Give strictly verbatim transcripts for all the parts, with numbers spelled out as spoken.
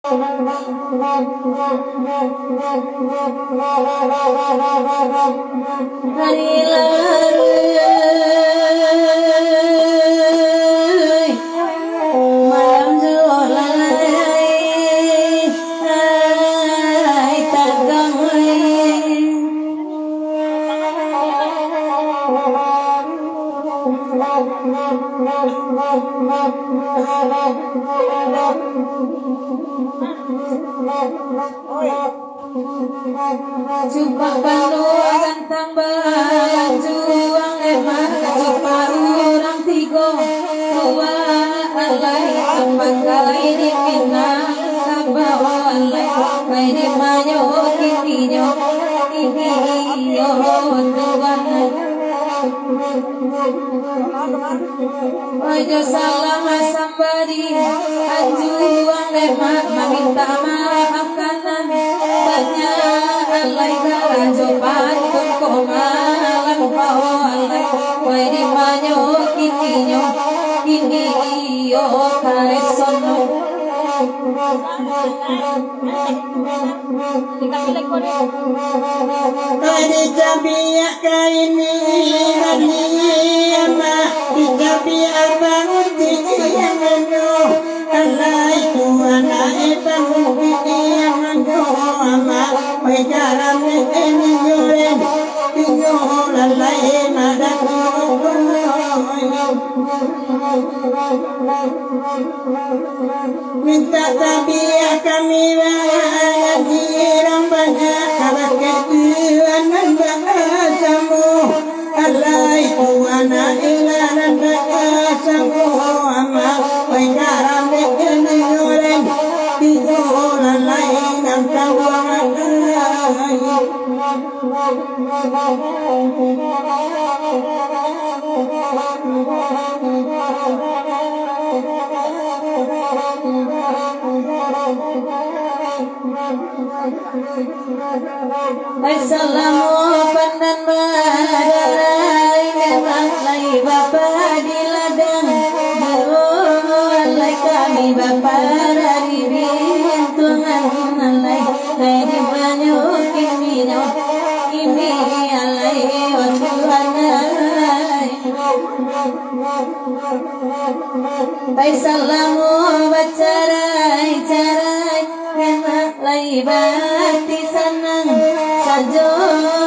Hari larui, malam juo lalai, ai tagang ai. Cupak panuah gantang balanjuang, emang cupak urang tigo. Dua alai, tampangkalai di Minangkabau alai, pai di manyo kininyo, kini iyo tuan. Ojo salah sambari, anjuang demak maminta maaf kanan. Banyak alai karajo pantun ko malam pao alai. Wai di manyo kininyo, kini iyo karesono. Dicabiak kaini baliak, dicabiak bangun tiang anu. Alai tuan ae bangun tiang anu, amak. Pai garam ni ni nyuren, inyo lalai madan. Mintak tabiah kami banyak, jiran banyak, kabake Tuhan nan basamo. Alai Tuhan, ilanan basamo, amak. Pai garam dek kami goreng, tigo lalai nan kaluang. Ai salamo pandan badarai, memang lai bapa di ladang. Dulu alai kami bapa dari bintuangan alai. Lai di manyo kininyo, kini alai watuanai. Pai salamo bacarai-carai, memang lai bati sanang sajo,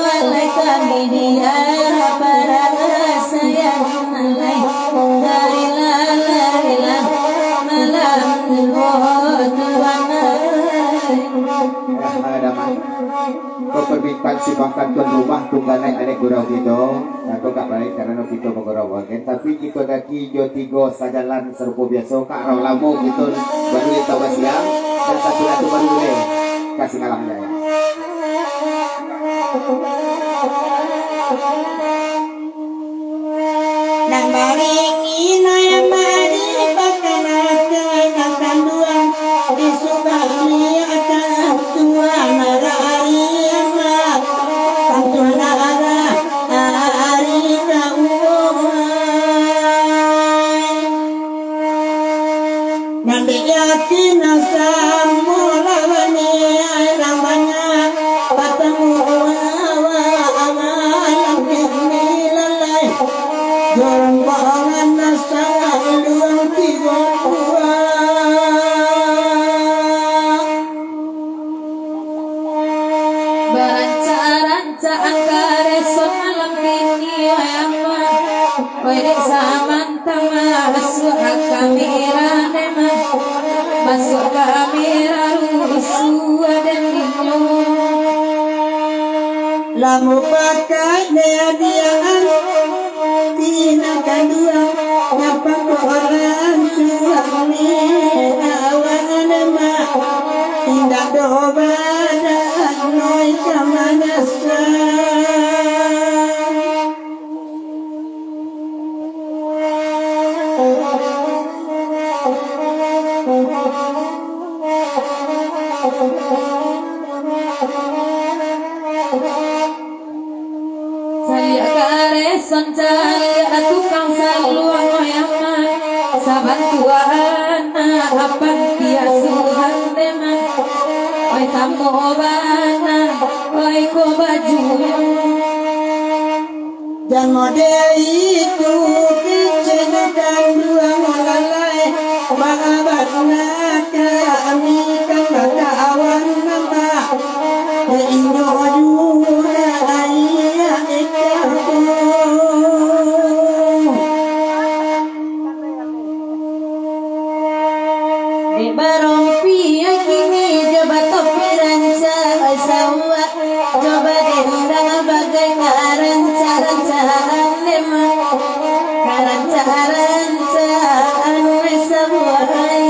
alai kami diaparasaian alai. Lailah, lailah, malam juo tuanai. Ko permintaan simbah kantun rumah tungganai anak gurau kito. Nah, ko kak baiak karano kito bagurau bagian. Tapi kito daki jo tigo sajalan sarupo biaso. Kak rau lamo kito baru tau basiang. Dan satu lagu baru buliah. Kasih ngalah jaya. Nan baringin ayam mari, bakanakan kanduang, di subak liak ka tuan, marari amak, kantuan arah, ari ka uang. Nan dek yakin nan samo lawan ni, ai nan banyak batamu awak-awak, nan kini lalai. Jorong baangan nan sangat luang tigo buah. Barancak-rancak angka reson malam kini, wai amak. Wai dek saman Tama masuak ka kamera, memang masuak kamera rusuah dan inyo. Lamu pakai dia-diaan, pina kaduang, ngapa ko orang suami awak lemak, indak do badan noi ka manasan. Saliak kareson caliak tukang saluang, wai amak, sabantuak anak apan piasuahan demak. Samo bana, oi ko baju. Jan mode itu, kecil kanduang lalai, baa bana kami kan bakawan nama. Inyo juo ayah ika ko. Dek barompi kini jo batopi rancak sauak, jo badendang bagai karancak-rancak andem, karancak-rancak sabuah ai.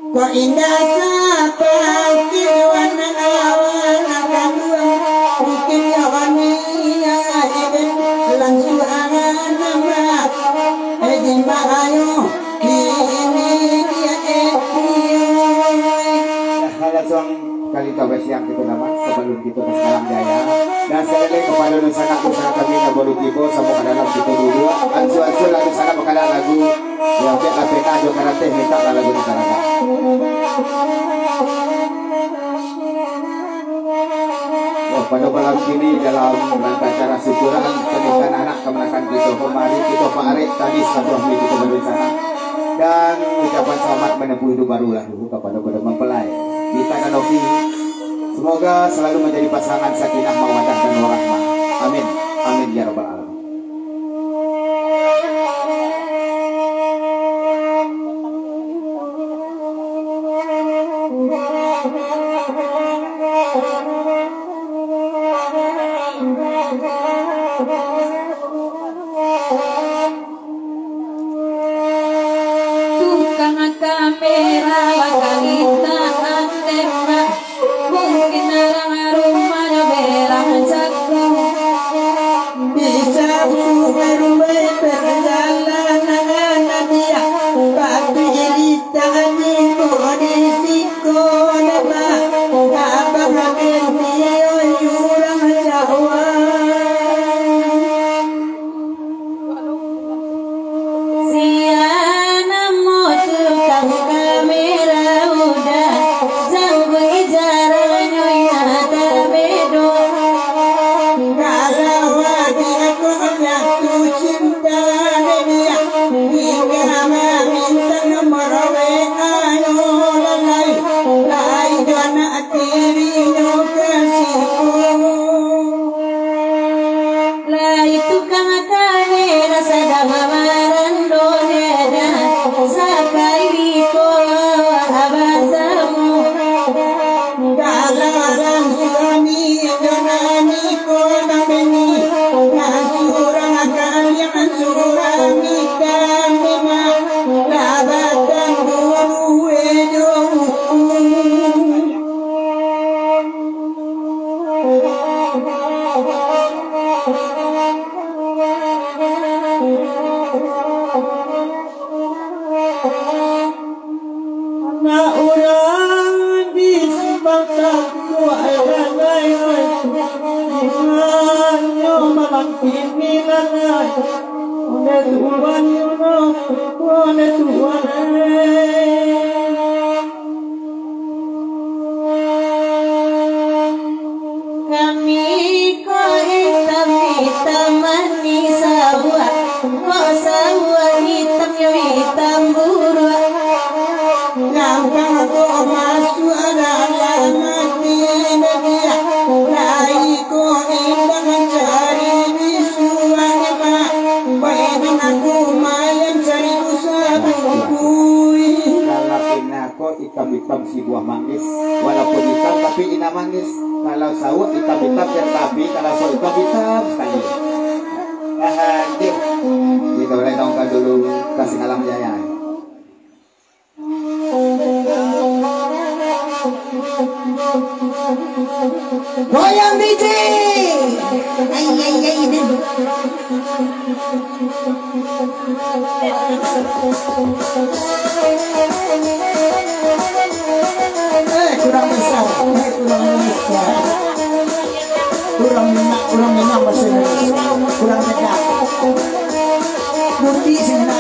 Kok indak sapati anak awan kanduang, mungkin nyo niaik langsuang nama. Eh, di ma ayo, kini dia eh, Langsuang kali tabasiang kito nama, sabalun kito ka Sikalang Jaya. Dan sakali lai kapado dunsanak-dunsanak kami nan baru tibo, samo ka dalam kito duduak. Ansua-ansua lah dunsanak bakadak lagu. Yo, biaklah pena jo karanteh, mintaklah lagu nan taragak. Yo, pado malam kini dalam rangka acara syukuran pernikahan anak kamanakan kito, mari kito paarek tangih silaturahmi kito badunsanak. Dan ucapan selamat menempuh hidup baru lah dulu kapado kedua mempelai. Dita dan Oki, semoga selalu menjadi pasangan sakinah, mawadah, dan warahmah. Amin. Amin, ya rabbal alamin. Tukang kamera bakalitaan tembak, mungkin urang rumahnyo berang jago. Bisa buruai perjalanan dia, tapi tadi kok di siko nama, abang Abel dia urang Jawa. Sia namo tukang kamera udah, jangguik jarangnyo indak tabedo. Kalau ati aku jatuh cinta, dia hingga maminta nomor W A-nyo, lalai, lai jo anak tirinyo ka siko. Lai tukang kamera sadang marando dada, sakali ko awak batamu. Dalam suami jo nani ko nabeni, nan surang kaliang surang ikan lima, jabatan guru ejo. Anak urang di simpang takuak, eh, ranai, eh, inganyo malam kini lanai, ondeh tuan, ondeh tuan, eh. Kami ko itam-itam manih sauak, kok sauak itamnyo itam buruak. Gampang ko masuak dalam ati badia, lai ko indak mancari bisuak nyaman. Bainang aku mayan cari usah bungkui. Kalau pina ko itam-itam si buah manggis. Walaupun itam, tapi indak manggis. Kalau sauak itam-itam, jar tapi, kalau sauak itam-itam sakali. Hahaha, deh. Kito lai dongkan dulu, kasih kalam jaya. Goyang D J. Ai, ai, ai, deh. Eh, kurang besar, eh, kurang besar. Kurang minyak, kurang minyak bahasa Indonesia. Kurang tegak. Duti sinan.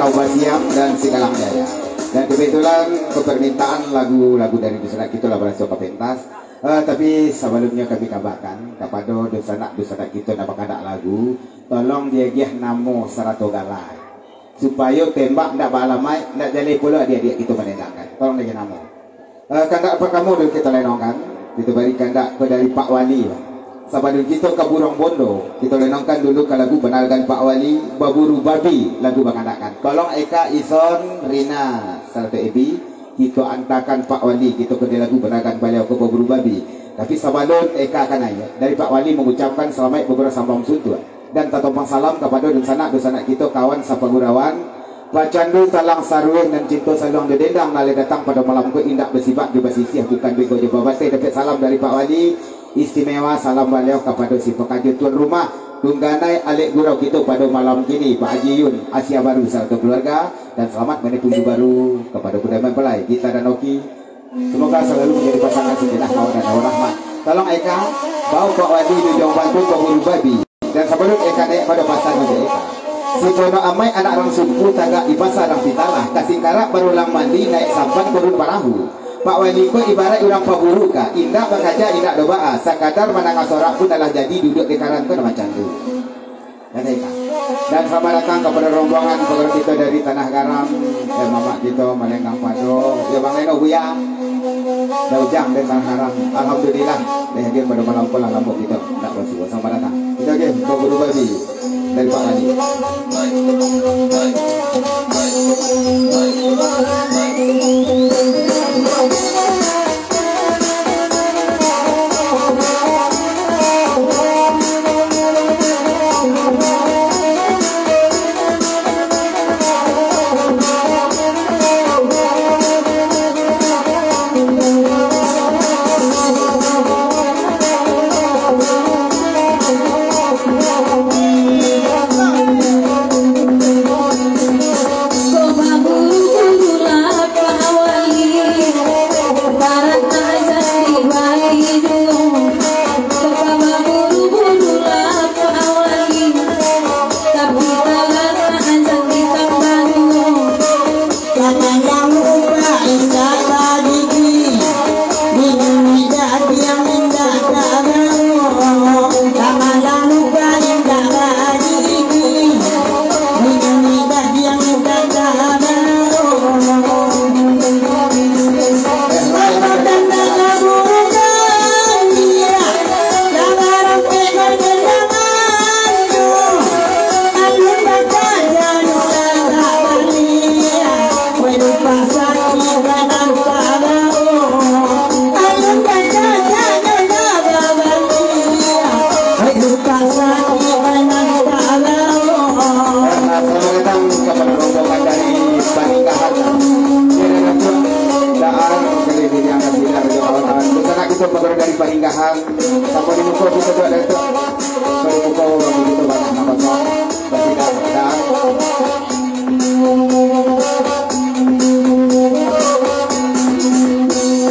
Basiam dan Sigalang Jaya. Dan kebetulan permintaan lagu-lagu dari dunsanak kito lah baraso ka pentas. Eh, tapi sabalumnyo kami kabakan kapado dunsanak-dunsanak kito nan bakandak lagu, tolong diagiah namo sarato gala, supayo tembak ndak baalamaik, ndak jaleh pulo adiak-adiak kito mandendangkan. Tolong diagiah namo. Eh, kandak partamo dulu kito lenongkan, kito bari kandak ko dari Pak Wali, Bang. Sabalun kito ka Buruang Bondo, kito lenongkan dulu ka lagu banaragan Pak Wali, Baburu Babi, lagu bakandakan. Tolong Eka, Ison, Rina, sarato Ebi, kito antakan Pak Wali, kito ko di lagu banaragan baliau ko Baburu Babi. Tapi sabalun Eka ka naiak, dari Pak Wali mangucapkan salamaik babarasambuang suntuak. Dan tatompang salam kapado dunsanak-dunsanak kito, kawan sapagurauan, pacandu talang saruih nan cinto saluang jo dendang, nan lai datang pado malam ko indak basibak jo basisiah, bukan bego jo babateh. Dapek salam dari Pak Wali, istimewa salam baliau kapado si pakajo tuan rumah, tungganai alek gurau kito pado malam kini, Pak Haji Yun, Asia Baru sarato keluarga, dan salamat manipu iduik baru kapado Kuda Mempelai, Gita dan Oki. Semoga selalu menjadi pasangan segenah mawaddah dan warahmah. Tolong Eka, bawa Pak Wali di ujung panggung, Pak Guru Babi. Dan sabalun Eka naiak pado pasan Ujang Eka. Si Pono Amai anak rang Sumpu tagak di pasa rang Pitalah, ka Singkarak barulang mandi naik sampan turun parahu. Pak Wali ko ibarat urang paburu ka, indak bakaja indak dobaa, sakadar mandanga sorak pun alah jadi duduak di karan ko nan macam tu. Dan Eka. Dan selamat datang kepada rombongan pagaro kito dari Tanah Garam, eh, mamak kito Malenggang Pado, ya Bang Leno, Buya. Da Ujang dari Tanah Garam. Alhamdulillah, dah hadir pado malam ko lah, lamo kito ndak basuo. Selamat datang. Kito agiah Baburu Babi dari Pak Wali. Selamat datang kepada rombongan dari Paninggahan. Dia dah dapat daan kali ini yang kasih dari kawan-kawan. Di sana kita pegawai dari Paninggahan. Sampai di muka kita buat dari tu. Sampai di muka orang begitu banyak nak pasang. Kasih dah, dah.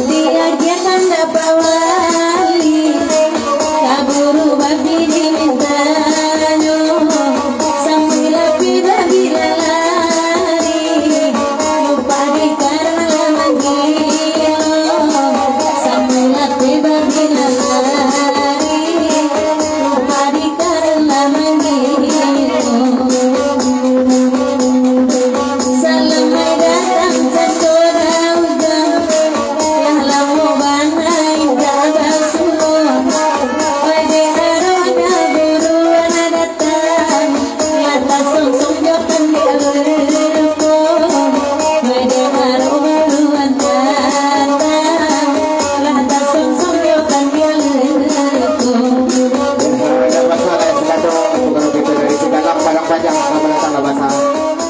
Diagiahkan dapek wali, kaburu babi dimintanyo, sampai lapeh babi lalari, lupa dikarang lah manggilo, sampai lapeh babi lalari, lupa di Karena manggil. Salamai datang sato daujang, lah lamo bana indak basuo. Wai dek arohna buruan datang, lah tasongsong jo kandiak leko. Wai dek arohna buruan datang, lah tasongsong jo kandiak leko. Ada basa lah yang sekadar, bukan begitu dari segala padang panjang, sama datang lah basa.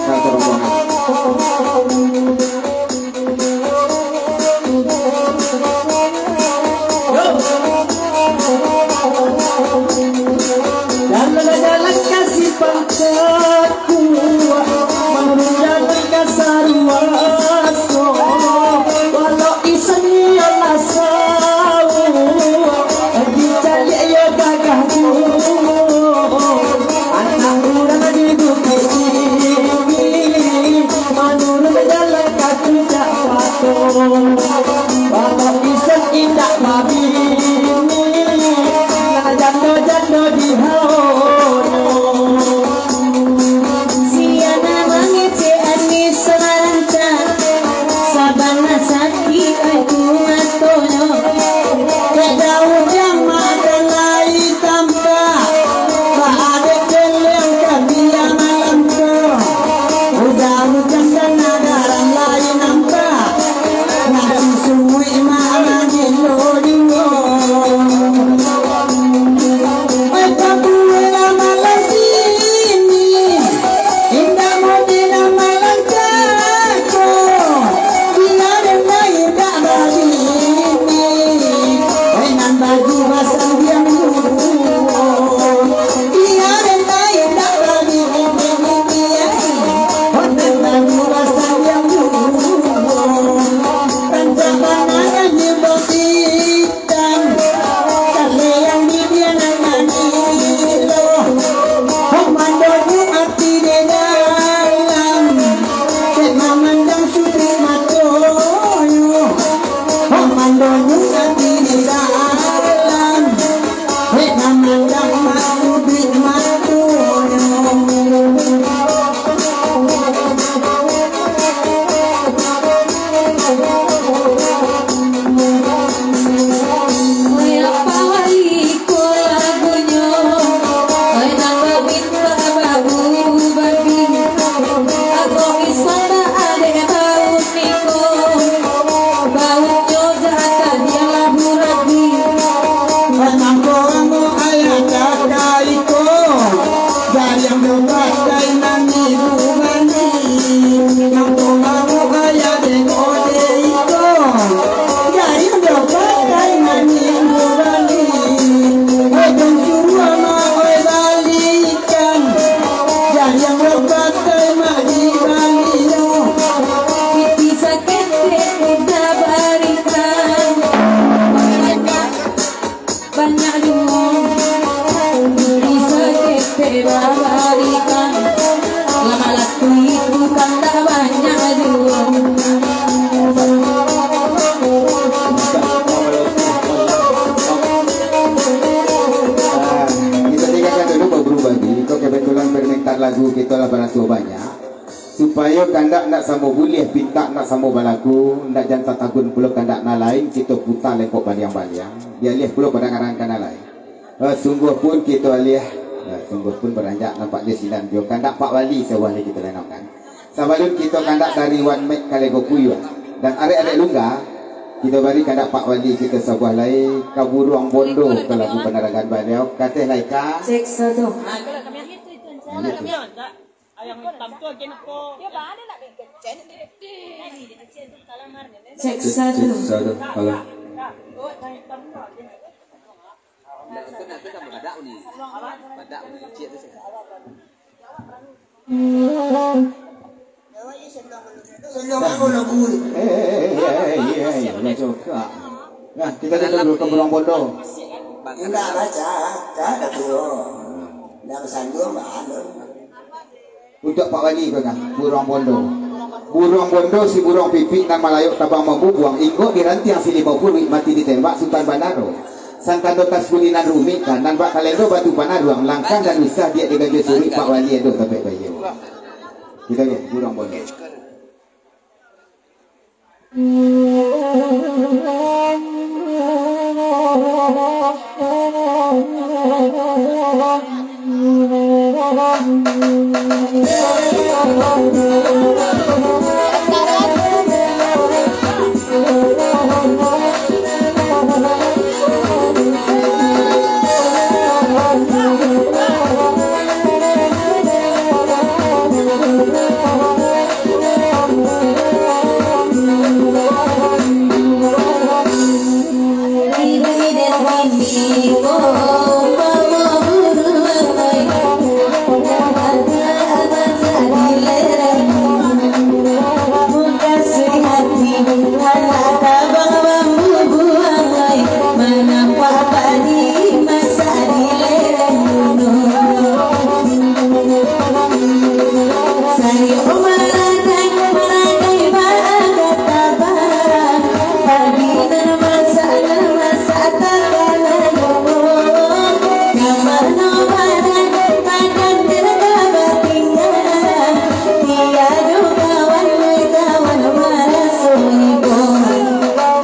Satu rombongan. Dan jalan kasih pangkat kuat, menurut jalan kasar waso. Walau isan ialah sauak, dicaliak ia gagah juo. Anak urang di Bukik Tinggi, Kandak ndak samo buliah, pintak ndak samo balaku, ndak jan tatagun pulo kandak nan lain, kito puta lengkok baliang-baliang, dialiah pulo padangaran ka nan lain. Eh, sungguah pun kito aliah, eh, sungguah pun baranjak nampak jo sinan jo kandak Pak Wali sabuah lai kito lenongkan. Sabalun kito kandak dari Wan Mek Kalego Puyuh dan arek-arek Lungga, kito bari kandak Pak Wali kito sabuah lai ka Buruang Bondo, ka lagu panaragan baliau, kateh lai ka. Cek satu. Cek satu. Cek satu. Halo. Eh, eh, eh, eh, eh, udah cakap. Nah, kita duduk dulu ke Buruang Bondo. Indak baca, tak ada tu. Indak bersandung, bahan. Untuak Pak Wali ko kan, Buruang Bondo. Buruang Bondo si buruang pipik nan malayok tabang mambubuang, inggok dirantiang si limau puruik mati ditembak Sutan Banaro. Sangkando tas kuli nan rumik kan, nan bak kalendo batu panaruang, langkah dan usah diak diganjua suruik Pak Wali ado tapek bayo. Kita lihat Buruang Bondo.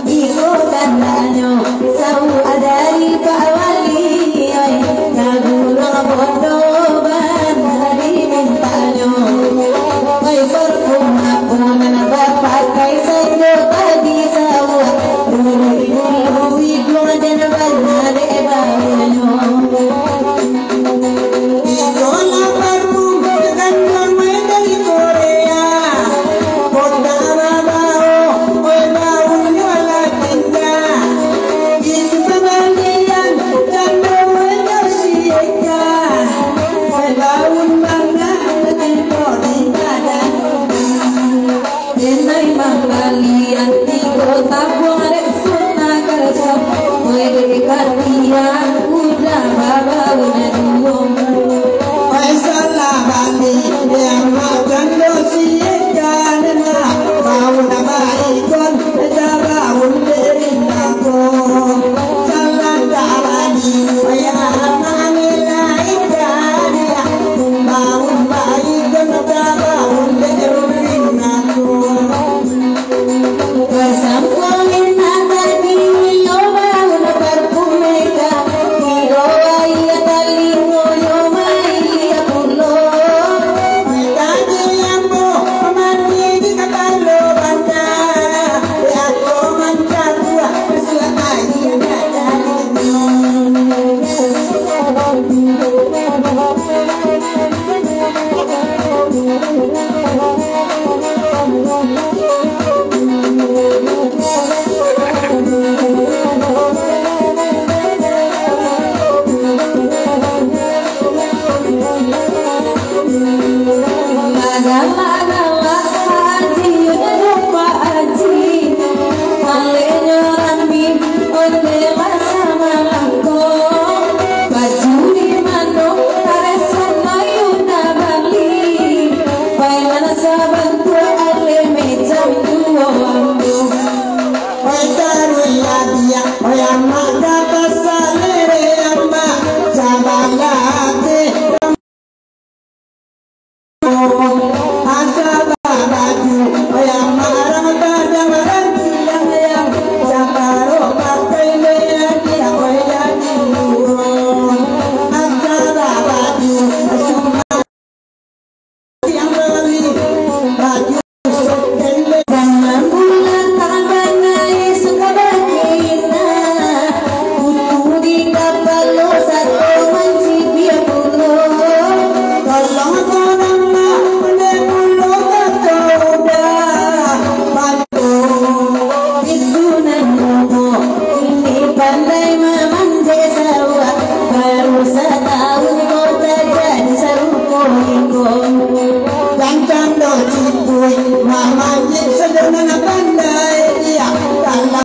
Iko kandaknyo, sauak dari Pak Wali, oi, ka Buruang Bondo bana dimintanyo. Oi, parfum apo nan bapakai sajo tadi sauak, dulu-dulu iduang jan bana dek baunyo. Iko lah parfum nan dari Korea. Kota Babao, kue baunya lah indah. Itu pembalian, canda wajah si Eka. Kue baun bangga, kue di badan. Denai mambalian tigo tabuang dek Suna Kalsam. Kue dek katian, udah babaun duo.